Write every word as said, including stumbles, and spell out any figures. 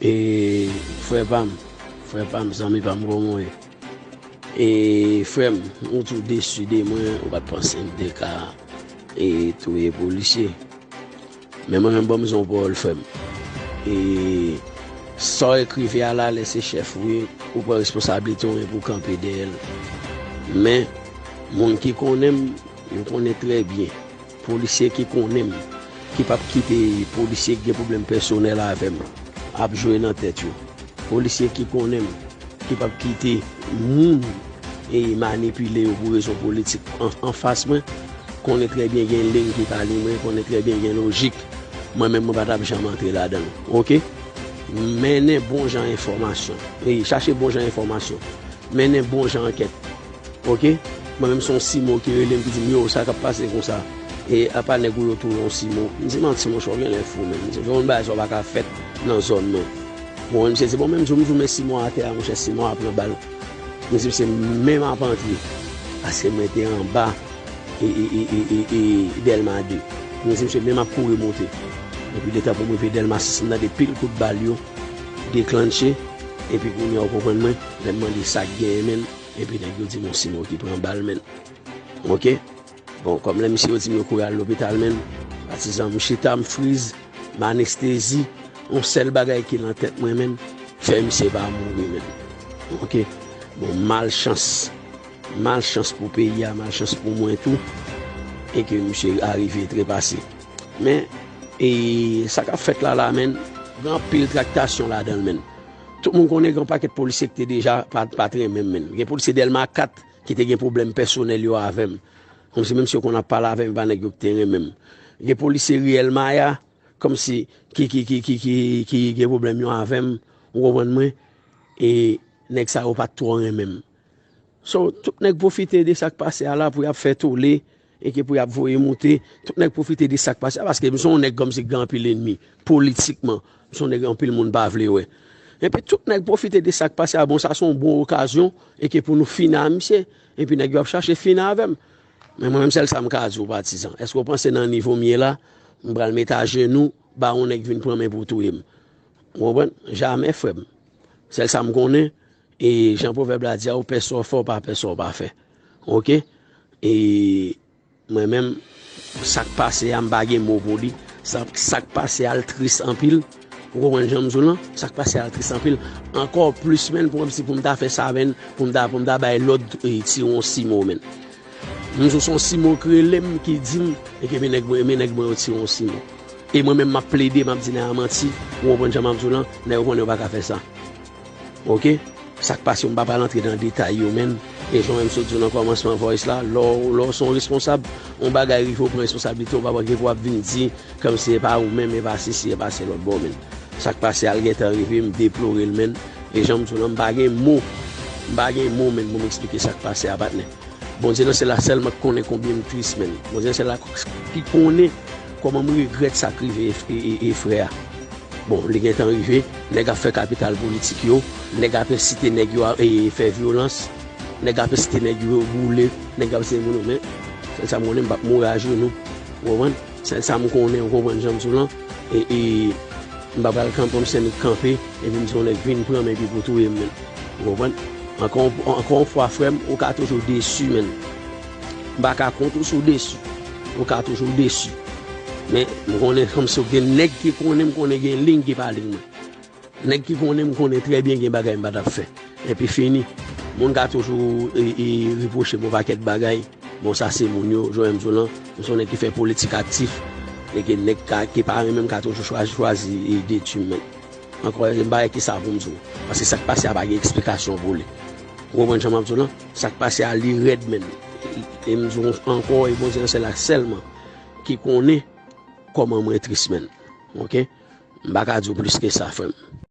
E frè pa m, frè pa m, zanmi pa m, kòman w ye? E frè m, ou tou desi de mwen, ou pa t panse m te ka e touye polisye. Men mwen menm, ban m di w yon pawòl, frè m. E sa w ekrive a la, lè se chèf ou ye, ou pran responsablite w menm pou w kanpe dèyè l. Men, moun ki konnen m, yo konnen trè byen. Polisye ki konnen m, ki p ap kite polisye ki gen pwoblèm pèsonèl avè m ap jwe nan tèt yo. Polisye ki konnen m, ki p ap kite moun e manipile yo pou rezon politik an, anfas mwen, konnen trè byen gen liy ki pa liy mwen, konnen trè byen gen lojik. Mwen menm, mwen pa t ap janm antre ladan l. Oke? Mennen bon jan enfòmasyon. E chache bon jan enfòmasyon. Mennen bon jan ankèt. Oke? Mwen menm, se yon simo ki rele m, ki di m, "Yo, sa k ap pase konsa?" E apa nèg ou yo touye yon simo? M di, "Manti, monchè, w genlè fou, menm." M di, "Yon bagay sa pa ka fèt nan zòn mwen." Bon, misye di, "Bon, menm jou m di w met simo atè a, monchè, simo a pran bal." M di, "Misye menm ap antre." Paske mwen te anba e, e, e, e, e, e Dèlma de. M di, "Misye menm ap kouri monte." Epi letan pou m rive Dèlma sis, m tande pil kout bal yo deklanche. Epi kounye a, w konprann mwen, lè m mande sa k genyen, menm, epi nèg yo di m yon simo ki pran bal, menm. Oke? Bon, kòm lè misye yo di m yo kouri al lopital, menm, patizan, m chita, m friz, m anestezi, yon sèl bagay ki nan tèt mwen, menm, fè misye pa mouri, menm. Oke? Bon, malchans. Malchans pou peyi a, malchans pou mwen tou, e ke misye arive trepase. Men, e sa k ap fèt la la, menm, gen anpil traktasyon ladan l, menm. Tout moun konnen gen yon pakèt polisye ki te deja pa, pa t renmen m, menm. Gen polisye Dèlma kat ki te gen pwoblèm pèsonèl yo avè m. Kòmsi menm si yo konn ap pale avè m, e pa nèg yo ki te renmen m. Gen polisye Riyèl Maya, kòmsi ki, ki, ki, ki, ki, ki gen pwoblèm yo avè m, ou konprann mwen? E nèg sa yo pa t twò renmen m. So, tout nèg pwofite de sa k pase a la pou y ap fè tole, e ke pou y ap voye moute. Tout nèg pwofite de sa k pase a, paske m se yon nèg kòmsi gen anpil ènmi, politikman. M se yon nèg anpil moun pa vle wè. Epi tout nèg pwofite de sa k pase a, bon, sa se yon bon okazyon, e ke pou nou fini a misye, epi nèg yo ap chache fini avè m. Men mwen menm, sèl sa m ka di w, patizan. Èske w panse nan nivo m ye la, m pral mete ajenou, ba yon nèg vin pran men pou touye m? Ou konprann? Jamè, frè m. Sèl sa m konnen, e jan pwovèb la di a, ou pè sa w fè, ou pa pè sa w pa fè. Oke? E mwen menm, sa k pase a, m pa gen mo pou li. Sa, sa k pase a, l tris anpil. Ou konprann jan m di w lan? Sa k pase a, l tris anpil. Ankò plis, menm, pou, si pou m ta fè sa, menm, pou m ta, pou m ta bay lòd, e, tire yon simo, menm. M di w se yon simo k rele m, ki di m, e ke men nèg mwen, men nèg mwen yo tire yon simo. E mwen menm, m ap plede, m ap di nèg a manti, ou konprann jan m ap di w lan, nèg yo konnen yo pa ka fè sa. Oke? Sa k pase, m pa pral antre nan detay yo, menm. E jan m sot di w nan kòmansman voice la, lè w, lè w se yon responsab, yon bagay rive, w pran responsablite w, pa gen pou w ap vin di, kòmsi e pa ou menm, e pa sesi, e pa se lòt bò, menm. Sa k pase a, l gentan rive, m deplore l, menm. E jan m di w lan, m pa gen mo, m pa gen mo, menm, pou m eksplike sa k pase a, patnè. Bondye nan syèl la sèlman k konnen konbyen m tris, menm. Bondye nan syèl la ki konnen kòman m regrèt sa k rive e, e, e, e frè a. Bon, li gentan rive, nèg ap fè kapital politik yo, nèg ap ensite nèg yo a, e, fè vyolans, nèg ap ensite nèg yo boule, nèg ap ensite moun yo, men sèl sa m konnen, m p ap mouri ajenou, ou konprann? Sèl sa m konnen, ou konprann jan m di w lan, e, e, m pa pral kanpe, m sèl kanpe, epi m di yon nèg vin pran m epi pou touye m menm. Ou konprann? Ankò, ankò yon fwa, frè m, ou ka toujou desi, menm. M pa ka kont ou si w desi. Ou ka toujou desi. Men, m konnen kòmsi gen nèg ki konnen m, konnen gen liy ki pa liy mwen. Nèg ki konnen m, konnen trè byen gen bagay m pa t ap fè. Epi fini. Moun ka toujou, e, e, repwoche m yon pakèt bagay. Bon, sa se moun yo, Joel Mzolan, m se yon nèg ki fè politik aktif, e gen nèg ka, ki pa renmen m ka toujou chwazi, chwazi e detwi m, men. Ankò, m pa gen kisa pou m di w. Paske sa k pase a pa gen eksplikasyon pou li. Ou konprann jan m ap di w lan? Sa k pase a, li rèd, men. E m di w ankò, e Bondye nan syèl la sèlman ki konnen kòman mwen tris, men. Oke? M pa ka di w plis ke sa, frè m.